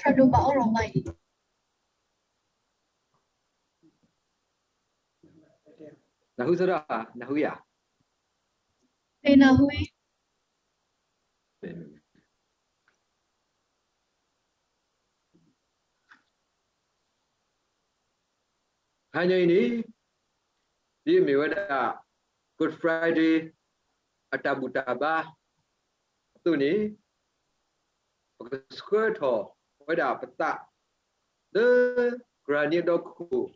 တၢ်ဒိးဘၣ်အီၤလီၤမးအံၤ. နၢ်ဟူသရၣ်, နၢ်ဟူယၤ. မ့ၢ်နၢ်ဟူအံၤ. တဟါညါအံၤန့ၣ် ဒ်အမ့ၢ်ဝဲဒၣ် Good Friday အတၢ်ဘူၣ်တၢ်ဘါအသိးန့ၣ် ပကဆှၢထီၣ်ဝဲဒၣ်ပသး လၢ ကရၢနံအဒီခိၣ်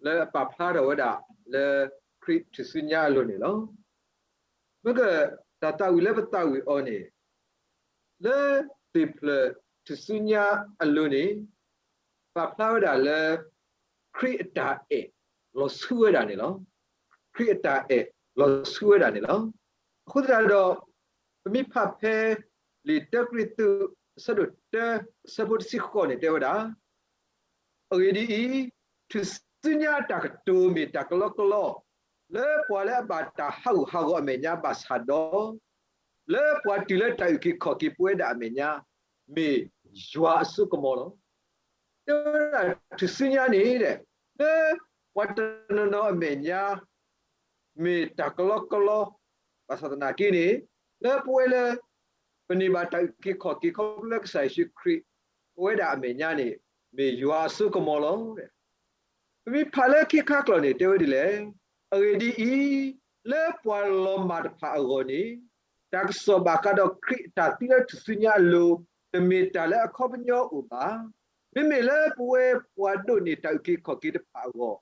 လၢအပာ်ဖျါထီၣ်ဝဲဒၣ်လၢခရံာ်ထူၣ်စုညါအလိၤန့ၣ်လီၤ. မ့ၢ်ကတၢ်သးဝံၣ်လၢပသးဝံၣ်အီၤန့ၣ် လၢသ့ၣ်ဖျၢၣ်ထူၣ်စုညါအလိၤန့ၣ် ပာ်ဖျါဝဲဒၣ်လၢ ခရံာ်အတၢ်အဲၣ်လီၤဆူဝဲဒၣ်န့ၣ်လီၤ. ခရံာ်အတၢ်အဲၣ်လီၤဆူဝဲဒၣ်န့ၣ်လီၤ. အဃိသတးဒီး ပမ့ၢ်ဖးဖဲ လံာ်တၢကရံၣ်သူး အဆၢဒိၣ်တၢ အဆၢဖိတဆံဃိးန့ၣ်တဲဝဲဒၣ် အဂ့ၢ်ဒ်အံၤ, ထူၣ်စုညါအတၢ်ကတိၤမ့ၢ်တၢ်ကလီကလီ လၢပှၤလၢအဘၣ်တၢ်ဟးဂူာ်ဟးဂီၤအမဲာ်ညါဘၣ်ဆၣ်ဒီး လၢပှၤတုၤလၢတၢ်အုၣ်က့ၤခီၣ်က့ၤပဝဲဒၣ်အမဲာ်ညါ မ့ၢ်ယွၤအစိကမီၤလီၤ. တဲဝဲဒၣ်ထူၣ်စုညါန့ၣ် လၢပှၤတနီၤနီၤအမဲာ်ညါ မ့ၢ်တၢ်ကလီကလီ ဘၣ်ဆၣ်သနာ်က့န့ၣ် လၢပဝဲလၢ ပန့ၢ်ဘၣ်တၢ်အုၣ်က့ၤခီၣ်က့ၤခီဖျိလၢကစၢ်ယ့ၣ်ၡူးခရံာ် ပဝဲဒၣ်အမဲာ်ညါန့ၣ် မ့ၢ်ယွၤအစိကမီၤလီၤ. ပမ့ၢ်ဖးလၢခံခါကျိာ်န့ၣ် တဲဝဲဒ်လဲၣ်, အဂ့ၢ်ဒ်အံၤ, လၢပှၤလီၤမၢ်တဖၣ်အဂီၢ်န့ၣ် တၢ်ကစီၣ်ဘၣ်ဃးဒီးခရံာ်အတၢ်သံလၢထူၣ်စုညါအလိၤ တမ့ၢ်တၢ်လၢအခီပညီအိၣ်ဘၣ်. မ့မ့ၢ်လၢပဝဲပှၤဒိးန့ၢ်တၢ်အုၣ်က့ၤခီၣ်က့ၤတဖၣ်အဂီၢ်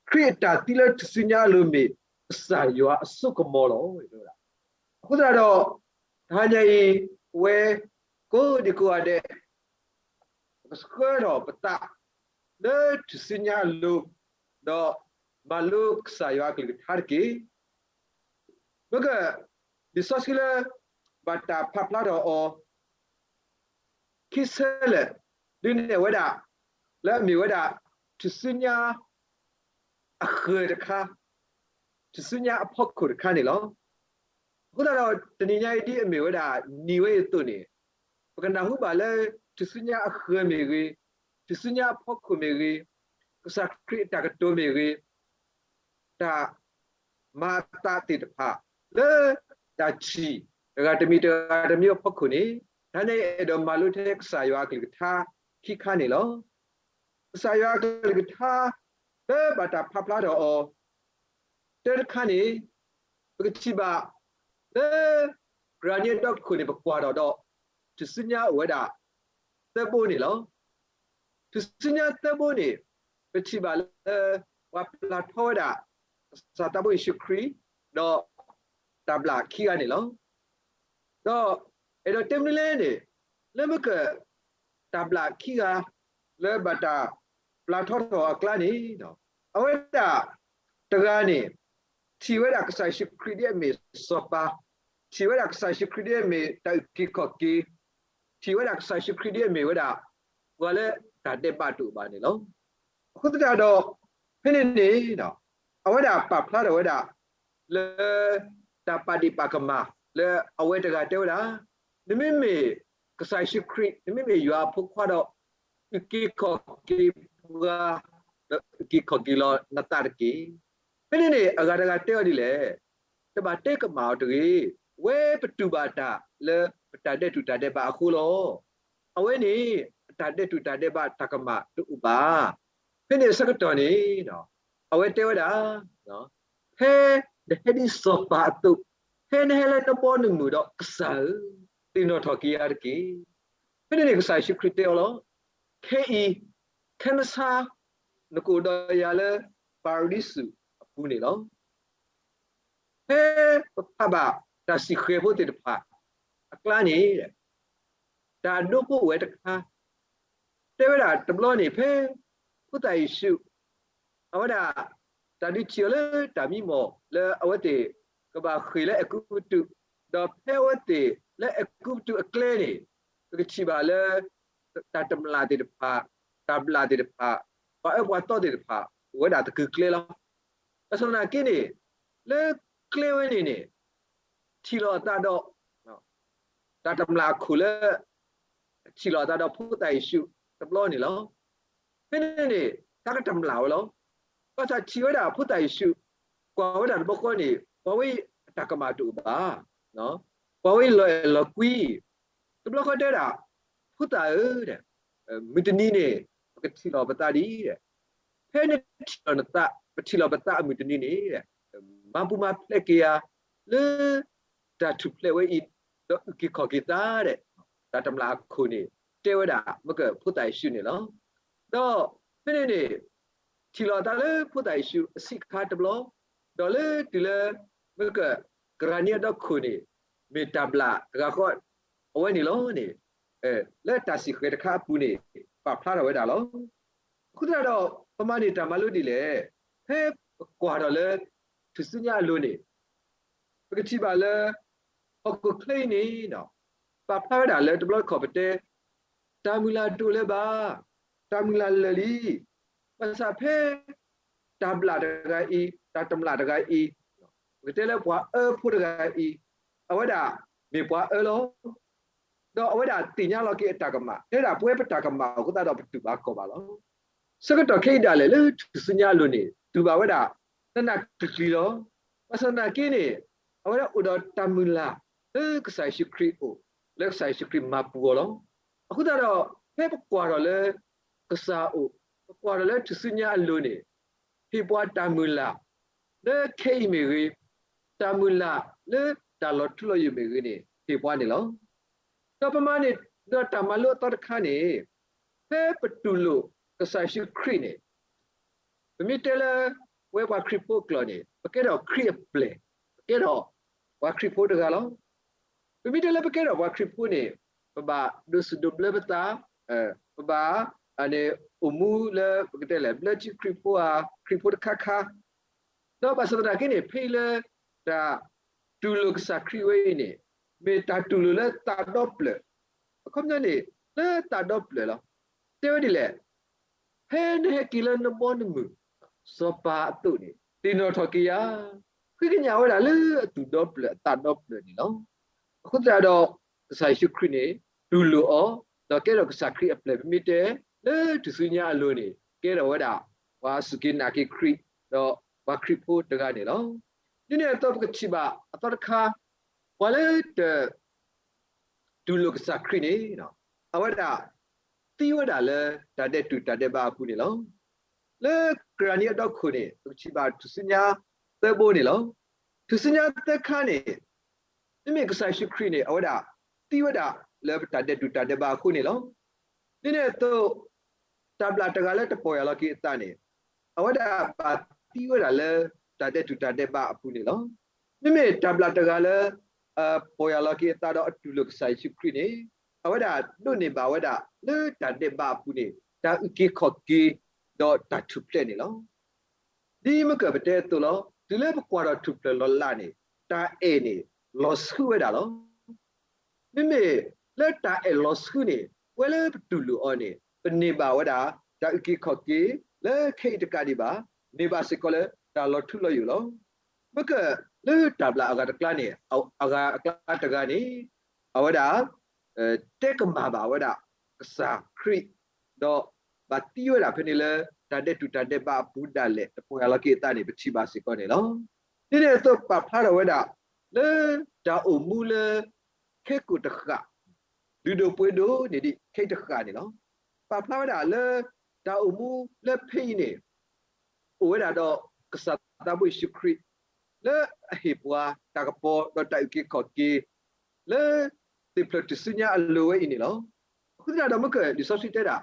ခရံာ်အတၢ်သံလၢထူၣ်စုညါအလိၤမ့ၢ် ကစၢ်ယွၤအစိကမီၤလီၤ. အဃိသတးဒီး တဟါညါအံၤ ပဝဲကိးဒံကိးဂၤဒဲး ပကဆှၢထီၣ်ပသး လၢထူၣ်စုညါအလိၤ ဒီးမၤလိကစၢ်ယွၤအကလုၢ်ကထါတက့ၢ်. မ့ၢ်က လံာ်စီဆှံလၢ ဘၣ်တၢ်ဖးဖျါထီၣ်အီၤ ခံဆၢလၢာ် ဒုးနဲၣ်ဝဲဒၣ် လၢအမ့ၢ်ဝဲဒၣ် ထူၣ်စုညါ အဃၢၤတခါ, ထူၣ်စုညါအဖီခိၣ်တခါန့ၣ်လီၤ. အဃိသတးဒီး တနံၤညါအံၤဒ်အမ့ၢ်ဝဲဒၣ် နံၤဝဲအံၤအသိးန့ၣ် ပကနၢ်ဟူဘၣ်လၢ ထူၣ်စုညါအဃၢၤမ့ၢ်ဂ့ၤ, ထူၣ်စုညါအဖီခိၣ်မ့ၢ်ဂ့ၤ, ကစၢ်ခရံာ်အတၢ်ကတိၤမ့ၢ်ဂ့ၤ, တၢ်မၤအသးသ့ၣ်တဖၣ် လၢတၢ်ထံၣ် တဂၤတမံၤတဂၤတမံၤအဖီခိၣ်န့ၣ် တဟါန့ၣ်အဲၣ်ဒိးမၤလိထဲကစၢ်ယွၤအကလုၢ်ကထါခံခါန့ၣ်လီၤ. ကစၢ်ယွၤအကလုၢ်ကထါ လၢဘၣ်တၢ်ဖးဖျါထီၣ်အီၤ တၢတခါန့ၣ် ပကထံၣ်ဘၣ် လၢ ကရၢနံအဒီခိၣ်န့ၣ် ပကွၢ်ထီၣ်ဒီး ထူၣ်စုညါအိၣ်ဝဲဒၣ် သၢဘိန့ၣ်လီၤ. ထူၣ်စုညါသၢဘိန့ၣ် ပထံၣ်ဘၣ်လၢ ပှၤပျၢ်ထီဝဲဒၣ် ကစၢ်သးဘိယ့ၣ်ၡူးခရံာ် ဒီး တၢ်ဘျၣ်ခံဂၤန့ၣ်လီၤ. ဒီး အဲၣ်ဒိးတဲမနုၤလဲၣ်န့ၣ် လၢမ့ၢ်က တၢ်ဘျၣ်ခံဂၤ လၢဘၣ်တၢ်ပျၢ်ထီထီၣ်အကျါန့ၣ် အဝဲဒၣ် တဂၤန့ၣ် ထံၣ်ဝဲဒၣ်ကစၢ်ယ့ၣ်ၡူးခရံာ်ဒ်အမ့ၢ်စီၤပၤ, ထံၣ်ဝဲဒၣ်ကစၢ်ယ့ၣ်ၡူးခရံာ်ဒ်အမ့ၢ်တၢ်အုၣ်က့ၤခီၣ်က့ၤ, ထံၣ်ဝဲဒၣ်ကစၢ်ယ့ၣ်ၡူးခရံာ်ဒ်အမ့ၢ်ဝဲဒၣ် ပှၤလၢတၢ်ဒဲးဘးတအိၣ်ဘၣ်န့ၣ်လီၤ. အဃိသတးဒီး ဖဲန့ၣ်န့ၣ် အဝဲဒၣ်ပာ်ဖျါထီၣ်ဝဲဒၣ် လၢ တၢ်ပာ်ဒ့ၣ်ပာ်ကမၣ် လၢအဝဲတဂၤတဲဝဲဒၣ် နမ့မ့ၢ်ကစၢ်ယ့ၣ်ၡူးခရံာ် နမ့မ့ၢ်ယွၤအဖိခွါဒီး အုၣ်က့ၤခီၣ်က့ၤပှၤ ဒီးအုၣ်က့ၤခီၣ်က့ၤလီၤနသးတက့ၢ်. ဖဲန့ၣ်န့ၣ် အဂၤတဂၤတဲအီၤဒ်လဲၣ်, တဘၣ်တဲကမၣ်အီၤတဂ့ၤ, ဝဲပတူၢ်ဘၣ်တၢ်လၢပတၢ်ဒဲးတူၢ်တၢ်ဒဲးဘးအဃိလီၤ. အဝဲန့ၣ် အတၢ်ဒဲးတူၢ်တၢ်ဒဲးဘးတၢ်ကမၣ်တအိၣ်ဘၣ်. ဖဲန့ၣ်အဆၢကတီၢ်န့ၣ် အဝဲတဲဝဲဒၣ် ဖဲနဟဲဒ်စီၤပၤအသိး, ဖဲနဟဲလၢနဘီနမုၢ်ဒီး ကစၢ်ဧၢ, သ့ၣ်နီၣ်ထီၣ်က့ၤယၤတက့ၢ်. ဖဲန့ၣ်န့ၣ် ကစၢ်ယ့ၣ်ၡူးခရံာ်တဲအီၤလီၤ. ခဲအံၤ, ခဲမဆါ, နကအိၣ်ဒီးယၤလၢပၤရဒံစူးအပူၤန့ၣ်လီၤ. ဖဲပဖးဘၣ်တၢ်စံၣ်ဃဲၤဖိသ့ၣ်တဖၣ်အကျါန့ၣ် တၢ်အဒိဖိအိၣ်ဝဲတခါ တဲဝဲဒၣ်တဘျီန့ၣ် ဖဲဖိသၣ်ယ့ၣ်ၡူး အဝဲဒၣ် တၢ်ဒုးထံၣ်အီၤလၢတၢ်မံမီၢ် လၢအဝဲသ့ၣ်ကဘၣ်ဃ့ၢ်လၢအဲၤကူပတူး, ဒီးဖဲအဝဲသ့ၣ်လၢအဲၤကူပတူးအကျဲန့ၣ် ပကထံၣ်ဘၣ်လၢ တၢ်တမျၢ်သ့ၣ်တဖၣ်, တၢ်ဘျၣ်သ့ၣ်တဖၣ်, ပှၤအၢပှၤသီသ့ၣ်တဖၣ် အိၣ်ဝဲဒၣ်သကုၤကျဲလီၤ. ဘၣ်ဆၣ်သနာ်က့န့ၣ် လၢကျဲဝဲန့ၣ်န့ၣ် ထံၣ်လိာ်အသးဒီး တၢ်တမျၢ်အခိၣ်လၢ ထံၣ်လိာ်အသးဒီးဖိသၣ်ယ့ၣ်ၡူးတဘျီန့ၣ်လီၤ. ဖဲန့ၣ်န့ၣ် တၢ်ကတမျၢ်ဝဲလီၤ. ဘၣ်ဆၣ်ထံၣ်ဝဲဒၣ်ဖိသၣ်ယ့ၣ်ၡူး ကွၢ်ဝဲဒၣ်တဘျီဃီန့ၣ် ပှၤဝဲအံၤအတၢ်ကမၣ်တအိၣ်ဘၣ်, ပှၤဝဲအံၤလီၤအဲၣ်လီၤကွံ, တဘျီဃီတဲဒၣ် ဖိသၣ်ဧၢ, မုၢ်တနံၤန့ၣ် ပကထံၣ်လိာ်ပသးဒ်အံၤ, ဖဲနထံၣ်လိာ်နသး ပထံၣ်လိာ်ပသးအမုၢ်တနံၤန့ၣ် မၤပူၤမၤဖျဲးက့ၤယၤ လၢတၢ်ထူၣ်ဖျဲးဝဲအံၤ ဒီးအုၣ်က့ၤခီၣ်က့ၤသးဒီး တၢ်တမျၢ်အခိၣ်န့ၣ် တဲဝဲဒၣ် မ့ၢ်က ဖိသၣ်ယ့ၣ်ၡူးန့ၣ်လီၤ. ဒီးဖဲန့ၣ်န့ၣ် ထံၣ်လိာ်အသးလၢဖိသၣ်ယ့ၣ်ၡူးအဆံးခါတဘျီ, ဒီးလၢတုၤလၢ မ့ၢ်က ကရၤနံအဒီခိၣ်န့ၣ် မ့ၢ်တၢ်ဘျၣ်တဂၤဃီ အဝဲန့ၣ်လီၤန့ၣ် လၢတၢ်စံၣ်ဃဲၤတခါအပူၤန့ၣ် ပာ်ဖျါထီၣ်ဝဲဒၣ်လီၤ. အဃိသတးဒီး ပမၤန့ၢ်တၢ်မၤလိဒ်လဲၣ်, ဖဲပကွၢ်ထီၣ်လၢ ထူၣ်စုညါအလိၤန့ၣ် ပကထံၣ်ဘၣ်လၢ ဟီၣ်ခိၣ်ချၢအံၤန့ၣ် ပာ်ဖျါဝဲဒၣ်လၢတဘျီတခီၣ်ပတဲ တၢ်မုၢ်လၢ်တအိၣ်လၢၤဘၣ်, တၢ်မုၢ်လၢ်လၢာ်လံ. ဘၣ်ဆၣ်ဖဲ တၢ်ဘျၣ်တဂၤအံၤ တၢ်တမျၢ်တဂၤအံၤ ပကတဲလၢပှၤအၢဖိတဂၤအံၤ အဝဲဒၣ်မ့ၢ်ပှၤအၢလီၤ. ဒီးအဝဲဒၣ်သ့ၣ်ညါလီၤက့ၤအတၢ်ကမၣ် တဲဒၣ်ပဝဲပတၢ်ကမၣ်အဃိသတးဒီးပတူၢ်ဘၣ်ခီၣ်ဘၣ်လီၤ. ဆၢကတီၢ်ခဲအံၤဒၣ်လဲာ် လၢထူၣ်စုညါအလိၤန့ၣ် တူၢ်ဘၣ်ဝဲဒၣ် နးနးကျံၤကျံၤလီၤ. ဘၣ်ဆၣ်သနာ်က့န့ၣ် အဝဲဒၣ်အိၣ်ဒီးတၢ်မုၢ်လၢ် လၢကစၢ်ယ့ၣ်ၡူးခရံာ်အအိၣ် လၢကစၢ်ယ့ၣ်ၡူးခရံာ်မၤပူၤအီၤလီၤ. အဃိသတးဒီး ဖဲပကွၢ်ထီၣ်လၢ ကစၢ်အအိၣ် ပကွၢ်ထီၣ်လၢထူၣ်စုညါအလိၤန့ၣ် ဟ့ၣ်ပှၤတၢ်မုၢ်လၢ် လၢခဲအံၤမ့ၢ်ဂ့ၤ, တၢ်မုၢ်လၢ်လၢတၢ်လီၤထူလီၤယိာ်မ့ၢ်ဂ့ၤန့ၣ် ဟ့ၣ်ပှၤန့ၣ်လီၤ. ဒီးပမၤန့ၢ်ဒီးတၢ်မၤလိအသီတခါန့ၣ် ဖဲပတူၢ်လိာ်ကစၢ်ယ့ၣ်ၡူးခရံာ်န့ၣ် ပမ့ၢ်တဲလၢ ပဝဲပှၤခရံာ်ဖိအကျိာ်န့ၣ် ပကဲထီၣ်ခရံာ်အပျဲၢ်, ပကဲထီၣ်ပှၤခရံာ်ဖိတဂၤလီၤ. ပမ့ၢ်တဲလၢပကဲထီၣ်ပှၤခရံာ်ဖိန့ၣ် ပဘၣ်ဒိးစူၣ်ဒိးဘျၢပသး, ပဘၣ် န့ၣ် အိၣ်မူလၢပကတဲလဲၣ် ဘျၢထံခရံာ်ဖိဧါ, ခရံာ်ဖိတခါခါ, ဒီးဘၣ်ဆၣ်သနာ်က့န့ၣ် ဖဲအံၤလၢ တၢ်တူၢ်လိာ်ကစၢ်ခရံာ်ဝဲအံၤန့ၣ် မ့ၢ်တၢ်တူၢ်လိာ်လၢသးဒီဖျၢၣ်, အခီပညီန့ၣ် လၢသးဒီဖျၢၣ်လီၤ. တဲဝဲဒ်လဲၣ်, ဖဲနဟဲက့ၤလၢနဘီနမုၢ် စီၤပၤအသိးန့ၣ် သ့ၣ်နီၣ်ထီၣ်က့ၤယၤ, ဃ့ကညးဝဲဒၣ်လၢအသူၣ်ဒီဖျၢၣ်အသးဒီဖျၢၣ်န့ၣ်လီၤ. အဃိသတးဒီး ကစၢ်ယ့ၣ်ၡူးခရံာ်န့ၣ် တူၢ်လိာ်အီၤ ဒီးကဲထီၣ်ကစၢ်ခရံာ်အပျဲၢ် ပမ့ၢ်တဲ လၢထူၣ်စုညါအလိၤန့ၣ် ကဲထီၣ်ဝဲဒၣ် ပှၤစူၢ်က့ၤနာ်က့ၤခရံာ် ဒီးပှၤခရံာ်ဖိတဂၤန့ၣ်လီၤ. ဒ်န့ၣ်အသိး ပကထံၣ်ဘၣ်အသီတခါ ပှၤလၢတ တူၢ်လိာ်ကစၢ်ခရံာ်န့ၣ် အဝဲဒၣ် သံဝဲဒၣ်လၢတၢ်ဒဲးတူၢ်တၢ်ဒဲးဘးအပူၤန့ၣ်လီၤ. လၢကရၤနံအဒီခိၣ်န့ၣ် ပကထံၣ်ဘၣ်ထူၣ်စုညါသၢဘိန့ၣ်လီၤ. ထူၣ်စုညါသၢခါန့ၣ် မ့မ့ၢ်ကစၢ်ယ့ၣ်ၡူးခရံာ်န့ၣ် အဝဲဒၣ် သံဝဲဒၣ်လၢပတၢ်ဒဲးတူၢ်တၢ်ဒဲးဘးအဃိန့ၣ်လီၤ. ဒ်န့ၣ်အသိး တၢ်ဘျၣ်တဂၤလၢတပီၢ်ယၢ်လီၤက့ၤအသးန့ၣ် အဝဲဒၣ်ဘၣ်သံဝဲဒၣ်လၢ တၢ်ဒဲးတူၢ်တၢ်ဒဲးဘးအပူၤန့ၣ်လီၤ. မ့မ့ၢ်တၢ်ဘျၣ်တဂၤလၢ ပီၢ်ယၢ်လီၤက့ၤအသးဒီးအတူၢ်လိာ်ကစၢ်ယ့ၣ်ၡူးခရံာ်န့ၣ် အဝဲဒၣ်ဒိးန့ၢ်ဘၣ်ဝဲဒၣ်လၢတၢ်ဒဲးဘးအပူၤန့ၣ် တၢ်အုၣ်က့ၤခီၣ်က့ၤ ဒီးတၢ်ထူၣ်ဖျဲးန့ၣ်လီၤ. ဒ်မ့ၢ်ကပတဲအသိးလီၤ. တုၤလၢပကွၢ်ထီၣ်ထူၣ်ဖျဲးလီၤလးန့ၣ် တၢ်အဲၣ်န့ၣ် လီၤဆှုဝဲဒၣ်လီၤ. မ့မ့ၢ်လၢတၢ်အဲၣ်လီၤဆှုန့ၣ် ပဝဲလၢပတူၢ်လိာ်အီၤန့ၣ် ပန့ၢ်ဘၣ်ဝဲဒၣ် တၢ်အုၣ်က့ၤခီၣ်က့ၤ လၢခဲအံၤတကးဒံးဘၣ်, န့ၢ်ဘၣ်စ့ၢ်ကီးလၢတၢ်လီၤထူလီၤယိာ်လီၤ. မ့ၢ်ကလၢတၢ်ဘျၣ်အဂၤတကျါန့ၣ် အဂၤအကျါတဂၤန့ၣ် အဝဲဒၣ် တဲကမၣ်ဘၣ်ဝဲဒၣ် ကစၢ်ခရံာ် ဒီးဘၣ်သံဝဲဒၣ်ဖဲန့ၣ်လၢ တၢ်ဒဲးတူၢ်တၢ်ဒဲးဘးအပူၤဒၣ်လဲာ် တပီၢ်ယၢ်လီၤက့ၤအသးန့ၣ် ပထံၣ်ဘၣ်စ့ၢ်ကီးန့ၣ်လီၤ. ဒ်န့ၣ်အသိးပာ်ဖျါထီၣ်ဝဲဒၣ် လၢတၢ်အိၣ်မူလၢ ခဲကိာ်တဃာ် လုၢ်ဒိၣ်ပှ့ၤဒိၣ်န့ၣ်ဒ်ခဲအံၤတဃာ်န့ၣ်လီၤ. ပာ်ဖျါဝဲဒၣ်လၢ တၢ်အိၣ်မူလၢဖဲအံၤန့ၣ် အိၣ်ဝဲဒၣ်ဒီးကစၢ်သးဘိယ့ၣ်ၡူးခရံာ် လၢအဟ့ၣ်ပှၤတၢ်ကပီၤဒီးတၢ်အုၣ်က့ၤခီၣ်က့ၤ လၢသ့ၣ်ဖျၢၣ်ထူၣ်စုညါအလိၤဝဲအံၤန့ၣ်လီၤ. အဃိသတးဒီးမ့ၢ်ကလံာ်စီဆှံတဲဒၣ်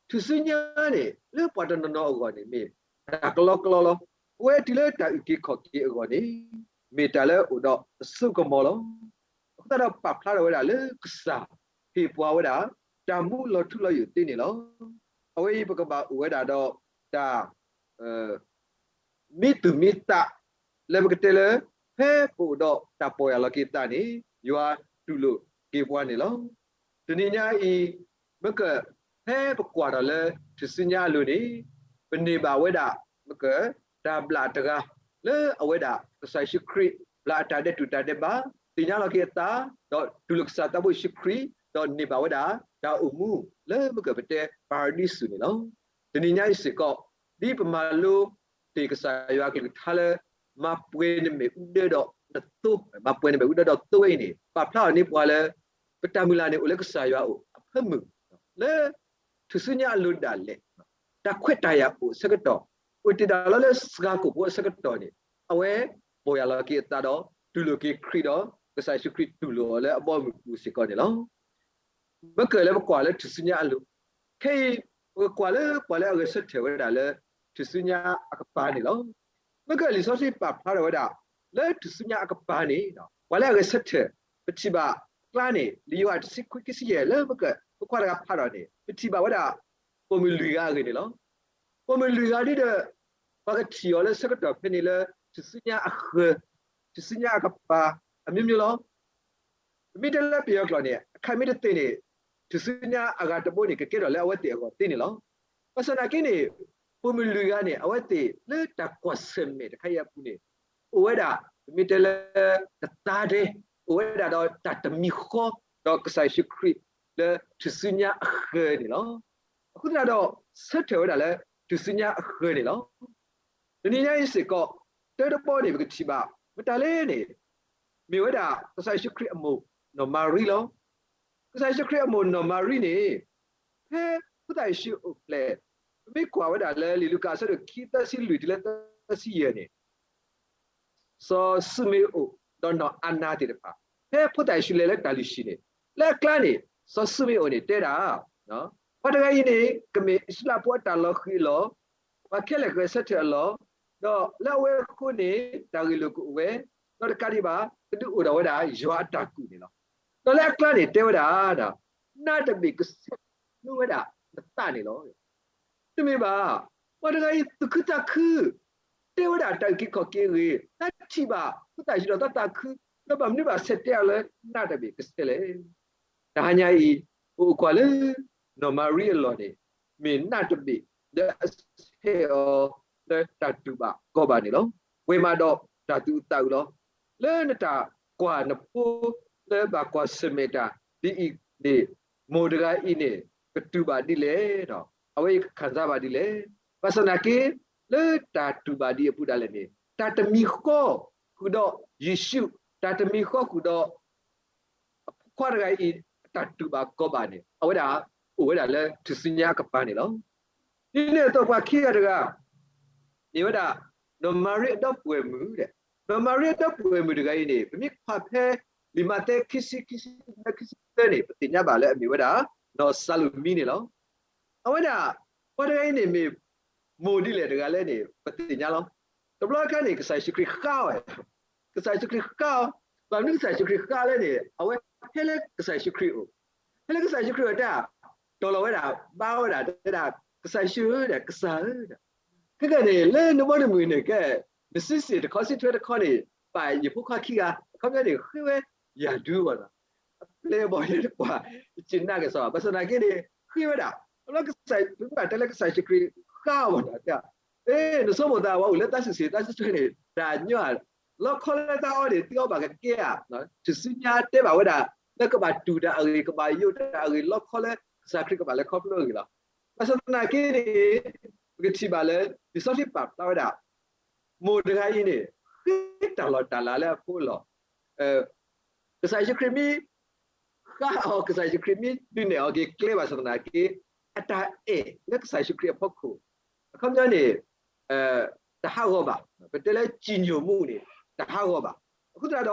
ထူၣ်စုညါန့ၣ် လၢပှၤတနီၤနီၤအဂီၢ်န့ၣ် မ့ၢ်တၢ်ကလီကလီလီၤ. ပဝဲတုၤလၢတၢ်အုၣ်က့ၤခီၣ်က့ၤအဂီၢ်န့ၣ် မ့ၢ်တၢ်လၢအိၣ်ဒီးအစိကမီၤလီၤ. အဃိသတးဒီးပာ်ဖျါထီၣ်ဝဲဒၣ်လၢကစၢ် ဟ့ၣ်ပှၤဝဲဒၣ် တၢ်မူလီၤထူလီၤယိာ်သ့န့ၣ်လီၤ. အဝဲအံၤပကဘၣ်အိၣ်ဝဲဒၣ်ဒီးတၢ် မံသူၣ်မံသး လၢပကတဲလၢ ဖဲပအိၣ်ဒီးတၢ်ပီၢ်ယၢ်လီၤက့ၤသးန့ၣ် ယွၤတူၢ်လိာ်က့ၤပှၤန့ၣ်လီၤ. တနံၤညါအံၤ မ့ၢ်က ဖဲပကွၢ်ထီၣ်လၢထူၣ်စုညါအလိၤန့ၣ် ပန့ၢ်ဘၣ်ဝဲဒၣ် မ့ၢ်က တၢ်ဘျၣ်တဂၤ လၢအဝဲဒၣ် ကစၢ်ယ့ၣ်ၡူးခရံာ် ဘျၣ်အတၢ်ဒဲးတူၢ်တၢ်ဒဲးဘး သ့ၣ်ညါလီၤက့ၤအသး ဒီးတူၢ်လိာ်ကစၢ်သးဘိယ့ၣ်ၡူးခရံာ် ဒီးန့ၢ်ဘၣ်ဝဲဒၣ် တၢ်အိၣ်မူလၢမ့ၢ်ကပတဲပၤရဒံစူၤန့ၣ်လီၤ. တနံၤညါအံၤစ့ၢ်ကီး ဒ်ပမၤလိသ့ၣ်ကစၢ်ယွၤအကလုၢ်ကထါလၢ မၤပှဲၤနမဲာ်အူဒၢဒီးနသိ, မၤပှဲၤနမဲာ်အူဒၢဒီးသိဝဲအံၤန့ၣ် ပာ်ဖျါအီၤန့ၢ်ပှၤလၢ ပတၢ်မုၢ်လၢ်န့ၣ်အိၣ်လၢကစၢ်ယွၤအအိၣ်အဖၢမုၢ် လၢ ထူၣ်စုညါအလိၤဒၣ်လဲာ် တၢ်ခွဲးတၢ်ယာ်အိၣ်အဆၢကတီၢ် အိၣ်တ့ၢ်ဒၣ်လီၤလၢစှၤကိာ်ဖိအဆၢကတီၢ်န့ၣ် အဝဲ ပိာ်ယၢ်လီၤက့ၤအသးဒီး တူၢ်လိာ်က့ၤခရံာ်ဒီး ကစၢ်ယ့ၣ်ၡူးခရံာ်တူၢ်လိာ်အီၤလၢအဘီအမုၢ်ပူၤစ့ၢ်ကီးန့ၣ်လီၤ. မ့ၢ်ကလၢပကွၢ်လၢထူၣ်စုညါအလိၤ, ခဲအံၤ ပကကွၢ်လၢပှၤလၢအဂဲၤဆၢထၢၣ်ဝဲဒၣ်လၢ ထူၣ်စုညါအကပၤန့ၣ်လီၤ. မ့ၢ်ကလံာ်စီဆှံပာ်ဖျါထီၣ်ဝဲဒၣ် လၢထူၣ်စုညါအကပၤန့ၣ် ပှၤလၢအဂဲၤဆၢထၢၣ် ပထံၣ်ဘၣ်အကျါန့ၣ် လံာ်ယိၤဟၣ်တဆံခွံခံဆံယဲၢ်လၢပကကွၢ်တဂၤဖးဒီးန့ၣ် ပထံၣ်ဘၣ်ဝဲဒၣ် ပိာ်မုၣ်လွံၢ်ဂၤအဂ့ၢ်န့ၣ်လီၤ. ပိာ်မုၣ်လွံၢ်ဂၤဒ်ဒီး ပှၤကထံၣ်အီၤလၢဆၢကတီၢ်ဖဲန့ၣ်လၢ ထူၣ်စုညါအဃၢၤ, ထူၣ်စုညါအကပၤ အမျိုးမျိုးလီၤ. ပမ့ၢ်တဲလၢပယီၤကျိာ်န့ၣ် အခါမ့ၢ်တသ့န့ၣ် ထူၣ်စုညါအဂၤတဘိန့ၣ် ကကဲထီၣ်လၢအဝဲသ့ၣ်အဂီၢ်သ့န့ၣ်လီၤ. ဘၣ်ဆၣ်သနာ်က့န့ၣ် ပိာ်မုၣ်လွံၢ်ဂၤန့ၣ် အဝဲသ့ၣ်လၢတၢ်ကွၢ်ဆၢၣ်မဲာ်တခါအံၤအပူၤန့ၣ် အိၣ်ဝဲဒၣ် ပမ့ၢ်တဲလၢ တသါဒဲ, အိၣ်ဝဲဒၣ်ဒီးတၢ်တမံၤဃီ ဒီးကစၢ်ယ့ၣ်ၡူးခရံာ်လၢထူၣ်စုညါအဃၢၤန့ၣ်လီၤ. အဃိသတးဒီး ဆၢထၢၣ်ဝဲဒၣ်လၢထူၣ်စုညါအဃၢၤန့ၣ်လီၤ. တနံၤညါအံၤစ့ၢ်ကီး တၢ်တဘီန့ၣ် ပကထံၣ်ဘၣ် မတၤလဲၣ်န့ၣ် မ့ၢ်ဝဲဒၣ် ကစၢ်ယ့ၣ်ၡူးခရံာ်အမိၢ်နီၢ်မၤရံလီၤ. ကစၢ်ယ့ၣ်ၡူးခရံာ်အမိၢ်နီၢ်မၤရံန့ၣ် ဖဲဖိသၣ်ယ့ၣ်ၡူးအိၣ်ဖျဲၣ်, ပမ့ၢ်ကွၢ်ဝဲဒၣ်လၢလံာ်လူၤကၣ်အဆၢဒိၣ်ခံ သၢဆံလွံၢ်တုၤလၢသၢဆံယဲၢ်န့ၣ် စီၤၡူမ့အိၣ် ဒီးနီၢ်အၤနၤသ့ၣ်တဖၣ် ဖဲဖိသၣ်ယ့ၣ်ၡူးလဲၤလၢတၢ်လုၢ်ဟံၣ်န့ၣ် လၢအကျါန့ၣ် စီၤၡူမ့အိၣ်န့ၣ်တဲဒၣ် ပှၤတဂၤအံၤန့ၣ် ကမ့ၢ်အံၣ်စရ့လးဖိအတၢ်လီၤဃံၤအလီၢ်, ပှၤခဲလၢာ်ကဂဲၤဆၢထၢၣ်အလီၢ်, ဒီးလၢအဝဲအဃိန့ၣ် တၢ်ဂ့ၢ်လိာ်ကအိၣ်ဝဲ, ဒီးတကးဒံးဘၣ် ကဒုးအိၣ်ထီၣ်ဝဲဒၣ်ယွၤအတၢ်ကူၣ်န့ၣ်လီၤ. ဒီးလၢအကျါန့ၣ်တဲဝဲဒၣ် နးတဘ့ၣ်ကဆဲးလၢဝဲဒၣ်နသးန့ၣ်လီၤ. တမ့ၢ်ဘၣ်, ပှၤတဂၤအံၤသူၣ်ခုသးခု, တဲဝဲဒၣ်တၢ်အုၣ်က့ၤခီၣ်က့ၤအဂ့ၢ်, တၢ်ထံၣ်ဘၣ်ဖိသၣ်ယ့ၣ်ၡူးဒီးတၢ်သးခု, ဒီးဘၣ်မနုၤဘၣ်ဆဲးတဲအီၤလၢနးတဘ့ၣ်ကဆဲးလဲၣ်. တဟါညါအံၤ ပအိၣ်ကွၢ်လၢ နီၢ်မၤရံအလီၢ်န့ၣ် မ့ၢ်နးတဘ့ၣ်လၢအဆဲးအီၤလၢတၢ်တူၢ်ဘၣ်ခီၣ်ဘၣ်န့ၣ်လီၤ. ပှဲၤမးဒီးတၢ်သူၣ်အုးသးအုးလီၤ. လၢနတၢ်ကွၢ်နဖိ လၢဘၣ်ကွၢ်ဆၢၣ်မဲာ်တၢ်ဒ်အံၤန့ၣ် မိၢ်တဂၤအံၤန့ၣ် ကတူၢ်ဘၣ်ဒ်လဲၣ်, အဝဲအံၤကခံစားဘၣ်ဒ်လဲၣ်. ဘၣ်ဆၣ်သနာ်က့ လၢတၢ်တူၢ်ဘၣ်ဒ်အပူၤဒၣ်လဲာ်န့ၣ် တၢ်တမံၤဃီဃုာ်ဒီးယ့ၣ်ၡူး, တၢ်တမံၤဃီဃုာ်ဒီး အဖိခွါတဂၤအံၤ အတၢ်တူၢ်ဘၣ်ခီၣ်ဘၣ်န့ၣ် အဝဲဒၣ်အိၣ်ဝဲဒၣ်လၢထူၣ်စုညါအကပၤန့ၣ်လီၤ. ဒ်န့ၣ်အသိးပှၤခံဂၤတဂၤ မ့ၢ်ဝဲဒၣ် နီၢ်မၤရံအဒီပုၢ်ဝဲၢ်မုၣ်, နီၢ်မၤရံအဒီပုၢ်ဝဲၢ်မုၣ်တဂၤအံၤန့ၣ် ပမ့ၢ်ကွၢ်ဖဲ လံာ်မးသဲခံဆံ ခံဆံခံဆံသၢန့ၣ် ပသ့ၣ်ညါဘၣ်လၢအမ့ၢ်ဝဲဒၣ် နီၢ်စၤလိၤမံန့ၣ်လီၤ. အဝဲဒၣ် ပှၤတဂၤအံၤန့ၣ်မ့ၢ် မိၢ်ဒ်လဲၣ်တဂၤလဲၣ်န့ၣ် ပသ့ၣ်ညါလီၤ. တဘျီခါန့ၣ် ကစၢ်ယ့ၣ်ၡူးခရံာ်ဃါအီၤ, ကစၢ်ယ့ၣ်ၡူးခရံာ်ဃါအီၤ, ဘၣ်မနုၤကစၢ်ယ့ၣ်ၡူးခရံာ်ဃါအီၤလဲၣ်န့ၣ် အဝဲဟဲလၢကစၢ်ယ့ၣ်ၡူးခရံာ်အအိၣ်, ဟဲလၢကစၢ်ယ့ၣ်ၡူးခရံာ်အအိၣ်တဲ တီၤလီၤဝဲဒၣ် ဘါဝဲဒၣ်တဲဒၣ် ကစၢ်ယ့ၣ်ၡူးဧၢ, ကစၢ်ဧၢ, ခဲကနံၣ်န့ၣ် လၢနဘီနမုၢ်န့ၣ်ကဲ နစုစ့ၣ်တခီ စုထွဲတခီန့ၣ် ပာ်ယဖိခွါခံဂၤ အခီပညီန့ၣ် ဃ့ဝဲယၤဒုးဘၣ်နီၤ, အပျဲၢ်အဘီၣ်ယဲတပှၢ် ယစ့ၢ်နာ်က့ၤစီၤဘၣ်, ဘၣ်ဆၣ်သနာ်က့န့ၣ် ဃ့ဝဲဒၣ်, အဘျီကစၢ် ပမ့ၢ်ဘၣ်တဲလၢကစၢ်ယ့ၣ်ၡူးခရံာ်ဃါအီၤဘၣ်နီၤ, နဆိကမိၣ်သး ပှၤအိၣ်လၢတၢ်စုစ့ၣ်တၢ်စုထွဲန့ၣ် တၢ်ညီ လီခီလၢတၢ်အီၣ်န့ၣ် သုအီၣ်ဘၣ်ကကဲဧါ, ထူၣ်စုညါတဲဘၣ်ဝဲဒၣ် လၢကဘၣ်တူၢ်တၢ်အဂ့ၢ် ကဘၣ်ယိးတၢ်အဂ့ၢ် လီခီလၢကစၢ်ခရံာ်ကဘၣ်လဲၤခီဖျိအဂ့ၢ်လီၤ. ဘၣ်ဆၣ်သနာ်က့န့ၣ် ပကထံၣ်ဘၣ်လၢ လံာ်စီဆှံပာ်ဖျါဝဲဒၣ် မိၢ်တဂၤအံၤန့ၣ် ဃ့တၢ်လီၢ်တၢ်လၤလၢအဖိအလီၢ်, ကစၢ်ယ့ၣ်ၡူးခရံာ်မ့ၢ်ဃါအီၤ ကစၢ်ယ့ၣ်ၡူးခရံာ်မ့ၢ်ဒုးနဲၣ်အီၤက့ၤကျဲဘၣ်ဆၣ်သနာ်က့ အတၢ်အဲၣ်လၢကစၢ်ယ့ၣ်ၡူးခရံာ်အဖီခိၣ် အခီပညီန့ၣ် တဟးဂီၤဘၣ်, ပတဲလၢ ကြည်ညိုမှု န့ၣ် တဟးဂီၤဘၣ်. အဃိသတး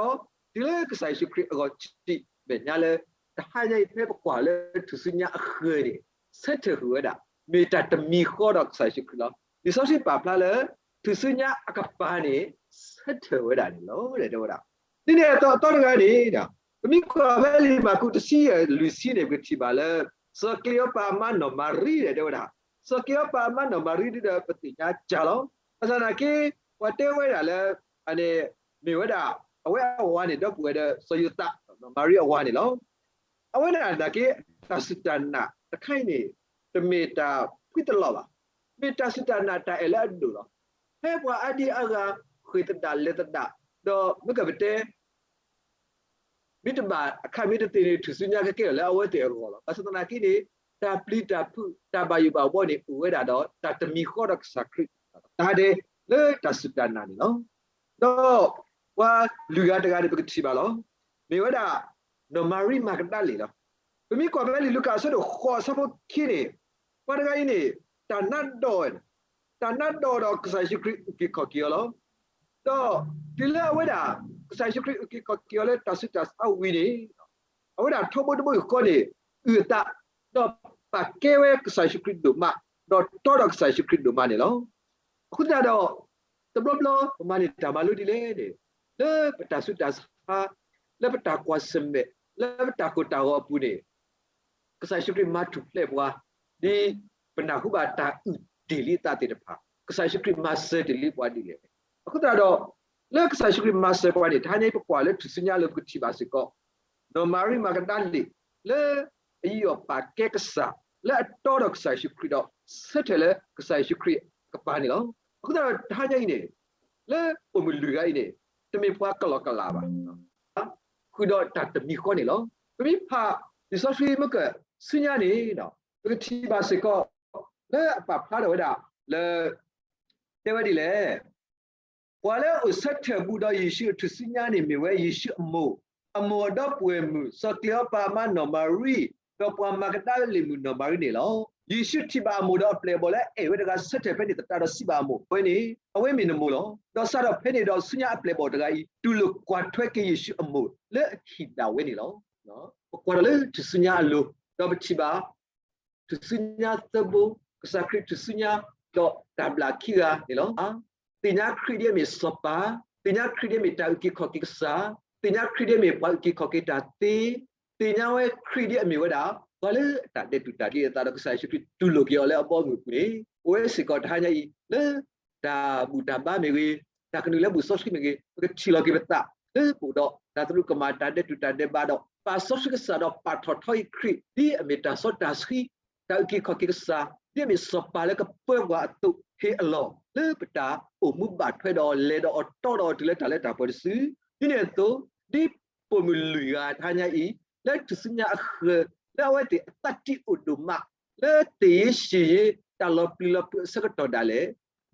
ဒီး တုၤလၢကစၢ်ယ့ၣ်ၡူးခရံာ်အဂီၢ်ထံးမဲာ်ညါလၢ တဟါညါအံၤဖဲပကွၢ်လၢထူၣ်စုညါအဃၢၤန့ၣ် ဆၢထၢၣ်ဃုာ်ဝဲဒၣ် မ့ၢ်တၢ်တမံၤဃီဒီးကစၢ်ယ့ၣ်ၡူးခရံာ်လီၤ. လံာ်စီဆှံပာ်ဖျါလၢ ထူၣ်စုညါအကပၤန့ၣ် ဆၢထၢၣ်ဝဲဒၣ်န့ၣ်လီၤ တဲဝဲဒၣ်. ဒ်န့ၣ်အသိးအသီတဂၤန့ၣ် ပမ့ၢ်ကွၢ်ဖဲလံာ်မၢ်ကူးတဆံယဲၢ်လွံၢ်ဆံန့ၣ် ပကထံၣ်ဘၣ်လၢ စီၤကျ့ၤယိၤပၤအမါနီၢ်မၤရံန့ၣ် တဲဝဲဒၣ်, စီၤကျ့ၤယိၤပၤအမါနီၢ်မၤရံဒ်ဒီးပသ့ၣ်ညါစှၤလီၤ. ဘၣ်ဆၣ်သနာ်က့ ပှၤတဲဝဲဒၣ်လၢ အန့ၣ်မ့ၢ်ဝဲဒၣ် အဝဲအဝၤန့ၣ် ဒီပုၢ်ဝဲၢ်ဒီးစီၤယိၤသး နီၢ်မၤရံအဝၤန့ၣ်လီၤ. အဝဲဒၣ်သနာ်က့ တၢ်စူၢ်တၢ်နာ်တခါအံၤန့ၣ် တမ့ၢ်တၢ်ဖှံတလီၢ်ဘၣ်. မ့ၢ်တၢ်စူၢ်တၢ်နာ်တၢ်အဲၣ်လၢအဒိၣ်လီၤ. ဖဲပှၤအါဒံအါဂၤ ဃ့ၢ်သဒၣ်လဲၤသဒၣ် ဒီးမ့ၢ်ကပတဲ မ့ၢ်တဘၣ်အခါမ့ၢ်တသ့န့ၣ် ထူၣ်စုညါကကဲထီၣ်လၢအဝဲသ့ၣ်အဂီၢ်လီၤ. ဘၣ်ဆၣ်သနာ်က့န့ၣ် တၢ်ပျံၤတၢ်ဖုး တၢ်ဘၣ်ယိၣ်ဘၣ်ဘီန့ၣ် အိၣ်ဝဲဒၣ်ဒီး တၢ်တမံၤဃီဒီးကစၢ်ခရံာ် တၢ်ဟဲလၢတၢ်စူၢ်တၢ်နာ်န့ၣ်လီၤ. ဒီးပှၤလွံၢ်ဂၤတဂၤန့ၣ် ပကထံၣ်ဘၣ်လီၤ. မ့ၢ်ဝဲဒၣ် နီၢ်မၤရံမၤကဒၤလ့ၣ်လီၤ. ပမ့ၢ်ကွၢ်ဖဲလံာ်လူၤကၣ်အဆၢဒိၣ်ဃိး အဆၢဖိခံန့ၣ်, ပှၤတဂၤအံၤန့ၣ် တၢ်နးဒီး, တၢ်နးဒီးဒီးကစၢ်ယ့ၣ်ၡူးခရံာ်အုၣ်က့ၤခီၣ်က့ၤအီၤလီၤ. ဒီးတုၤလၢအဝဲဒၣ် ကစၢ်ယ့ၣ်ၡူးခရံာ်အုၣ်က့ၤခီၣ်က့ၤအီၤ လၢတၢ်ဆူးတၢ်ဆါဝံၤန့ၣ် အဝဲဒၣ်ထီဘိတဘိယူၢ်ဃီန့ၣ် အုၣ်အသး, ဒီးပာ်ကဲဝဲကစၢ်ယ့ၣ်ၡူးခရံာ်ဒိၣ်မး, ဒီးတီဒီးကစၢ်ယ့ၣ်ၡူးခရံာ်ဒိၣ်မးန့ၣ်လီၤ. အဃိသတးဒီး တဘျီဘျီပမၤန့ၢ်တၢ်မၤလိဒ်လဲၣ်န့ၣ်, လၢပတၢ်ဆူးတၢ်ဆါ, လၢပတၢ်ကွၢ်ဆၢၣ်မဲာ်, လၢပတၢ်ကိၢ်တၢ်ဂီၤအပူၤန့ၣ် ကစၢ်ယ့ၣ်ၡူးခရံာ်မၤထူၣ်ဖျဲးပှၤ, ဒ်ပနၢ်ဟူဘၣ်တၢ်အုၣ်တ့ၢ်လံအသးသ့ၣ်တဖၣ်, ကစၢ်ယ့ၣ်ၡူးခရံာ်မၤစၢၤတ့ၢ်လံပှၤဒ်လဲၣ်. အဃိသတးဒီး လၢကစၢ်ယ့ၣ်ၡူးခရံာ်မၤစၢၤပှၤန့ၣ် တဟါညါအံၤ ပကွၢ်လၢထူၣ်စုညါလၢပကထံၣ်ဘၣ်စ့ၢ်ကီး နီၢ်မၤရံမၤကဒၤလ့ၣ် လၢအယူးယီၣ်ပာ်ကဲကစၢ် လၢအတီဒီးကစၢ်ယ့ၣ်ၡူးခရံာ်ဒီး ဆၢထၢၣ်လၢကစၢ်ယ့ၣ်ၡူးခရံာ်အကပၤန့ၣ်လီၤ. အဃိသတးဒီးတဟါညါအံၤန့ၣ် လၢပိာ်မုၣ်လွံၢ်ဂၤအံၤန့ၣ် တမ့ၢ်ပှၤကလီကလးဘၣ်, ဃုာ်ဒီးတၢ်တမံၤဃီန့ၣ်လီၤ. ပမ့ၢ်ဖးလံာ်စီဆှံမ့ၢ်ကဆူညါန့ၣ် ပကထံၣ်ဘၣ်စ့ၢ်ကီး လၢအပာ်ဖျါထီၣ်ဝဲဒၣ်လၢ တဲဝဲဒ်လဲၣ် ပှၤလၢအအိၣ်ဆၢထၢၣ်ဘူးဒီးယ့ၣ်ၡူးအထူၣ်စုညါန့ၣ် မ့ၢ်ဝဲယ့ၣ်ၡူးအမိၢ်, အမိၢ်အဒီပုၢ်ဝဲၢ်မုၣ် စီၤကျ့ၤအီပၤအမါနီၢ်မၤရံ, ဒီးပှၤမၤကဒၤလ့ၣ်မုၣ်နီၢ်မၤရံန့ၣ်လီၤ. ယ့ၣ်ၡူးထံၣ်ဘၣ်အမိၢ်ဒီးအပျဲၢ်အဘီၣ်လၢအအဲၣ်ဝဲတဂၤဆၢထၢၣ်ဖဲန့ၣ်သတးဒီးစံးဘၣ်အမိၢ်, အဝဲန့ၣ် အဝဲမ့ၢ်နမိၢ်လီၤ. ဒီးစးထီၣ်ဖဲန့ၣ်ဒီးဆူညါအပျဲၢ်အဘီၣ်တဂၤအံၤ တူၢ်လိာ်ကွၢ်ထွဲက့ၤယ့ၣ်ၡူးအမိၢ်လၢအဟံၣ်ဒၣ်ဝဲန့ၣ်လီၤ. ပကွၢ်ထီၣ်လၢထူၣ်စုညါအလိၤ ဒီးပထံၣ်ဘၣ် ထူၣ်စုညါသၢဘိ, ကစၢ်ခရံာ်ထူၣ်စုညါ ဒီးတၢ်ဘျၣ်ခံဂၤန့ၣ်လီၤ. သ့ၣ်ညါခရံာ်ဒ်အမ့ၢ်စီၤပၤ, သ့ၣ်ညါခရံာ်ဒ်အမ့ၢ်တၢ်အုၣ်က့ၤခီၣ်က့ၤကစၢ်, သ့ၣ်ညါခရံာ်ဒ်အမ့ၢ်ပှၤအုၣ်က့ၤခီၣ်က့ၤတၢ်သ့, သ့ၣ်ညါဝဲခရံာ်ဒ်အမ့ၢ်ဝဲဒၣ် ပှၤလၢအတၢ်ဒဲးတူၢ်တၢ်ဒ့အသးဒီးကစၢ်ယ့ၣ်ၡူးခရံာ်တူၢ်လိာ်က့ၤအီၤလၢအဘီအမုၢ်အပူၤန့ၣ် အိၣ်ဝဲစ့ၢ်ကီးတဟါညါအံၤ လၢ တၢ်ဘူၣ်တၢ်ဘါမ့ၢ်ဂ့ၤ, တၢ်ကနုာ်လၢဘူၣ်စီဆှံမ့ၢ်ဂ့ၤ, ပကထံၣ်လီၤက့ၤပသး လၢပအိၣ်ဒီးတၢ်သရူးကမၣ် တၢ်ဒဲးတူၢ်တၢ်ဒဲးဘးဒီး ပာ်စီဆှံကစၢ်ဒီးပာ်ထီၣ်ထီအံၤခရံာ် ဒ်အမ့ၢ်တၢ်စီတၢ်ဆှံ, တၢ်အုၣ်က့ၤခီၣ်က့ၤကစၢ် ဒ်အမ့ၢ်စီၤပၤလၢကပၢပှၤအသိးဟ့ၣ်အလီၢ် လၢပတၢ်အိၣ်မူဘၣ်ထွဲဒီးလဲၤဒီးအီၤတီဒီးအီၤတုၤလၢတၢ်လၢတၢ်ပှဲၤတစု, ဒ်န့ၣ်အသိး ဒ်ပိာ်မုၣ်လွံၢ်ဂၤတဟါညါအံၤ လၢထူၣ်စုညါအဃၢၤ လၢအဝဲသ့ၣ်အသးတံၢ်အိၣ်ဒိၣ်မး လၢသ့ၣ်ယ့ရှ့ၣ်ယ့ တၢ်လီၤပျံၤလီၤဖုးအဆၢကတီၢ်ဒၣ်လဲာ်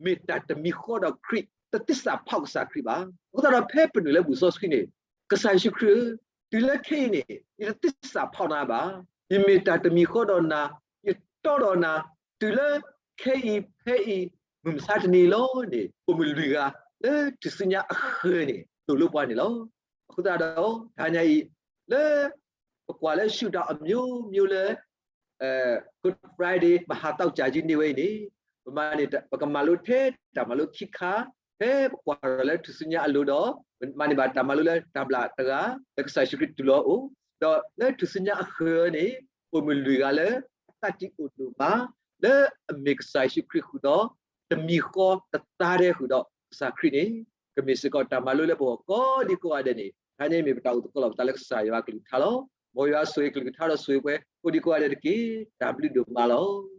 မ့ၢ်တၢ်တမံၤဃီဒီးခရံာ် တသစ္စာဖောက်ကစၢ်ခရံာ်ဘၣ်. အဃိသတးဒီးဖဲပနုာ်လၢဘူၣ်စီဆှံန့ၣ် ကစၢ်ယ့ၣ်ၡူးခရံာ်ဧၢ, တုၤလၢခဲအံၤန့ၣ် ယတသစ္စာဖောက်နၤဘၣ်. ယမ့ၢ်တၢ်တမံၤဃီဒီးနၤ, ယတီဒီးနၤ, တုၤလၢခဲအံၤဖဲအံၤ မုၢ်မဆါတနံၤလီၤန့ၣ် ပိာ်မုၣ်လွံၢ်ဂၤ လၢထူၣ်စုညါအဃၢၤန့ၣ် သိၣ်လိပှၤန့ၣ်လီၤ. အဃိသတးဒီး တဟါညါအံၤ လၢ ပကွၢ်လၢ ရှူးတၢ်အမျိုးမျိုး လၢ Good Friday မဟါသီကၠၢ်ကၠံန့ၢ်ဝဲအံၤန့ၣ် ပမၤန့ၣ် ပကမၤလိထဲတၢ်မၤလိခံခါ, ဖဲပကွၢ်ထီၣ်လၢထူၣ်စုညါအလိၤဒီး ပမၤန့ၢ်ဘၣ်တၢ်မၤလိလၢတၢ်ဘျၣ်တဂၤ လၢကစၢ်ယ့ၣ်ၡူးခရံာ်တူၢ်လိာ်အီၤအိၣ်, ဒီးလၢထူၣ်စုညါအဃၢၤန့ၣ် ပိာ်မုၣ်လွံၢ်ဂၤလၢ အသးတံၢ်အိၣ်ဒိၣ်မး လၢအမ့ၢ်ကစၢ်ယ့ၣ်ၡူးခရံာ်ဃုာ်ဒီး တမံၤဃီတသါတဟဲဃုာ်ဒီးကစၢ်ခရံာ်န့ၣ် ကမ့ၢ်စ့ၢ်ကီးတၢ်မၤလိလၢပဂီၢ်ကိးဒံကိးဂၤဒဲးန့ၣ် တဟါညါအံၤမ့ၢ်ပတၢ်အိၣ်သကိးလီၤပသးလၢကစၢ်ယွၤကလုၢ်ကထါလီၤ. မ်ယွၤဆိၣ်ဂ့ၤကလုၢ်ကထါဒီးဆိၣ်ဂ့ၤပှၤကိးဒံကိးဂၤဒဲးတက့ၢ်. တၢ်ဘျုးဒိၣ်မးလီၤ.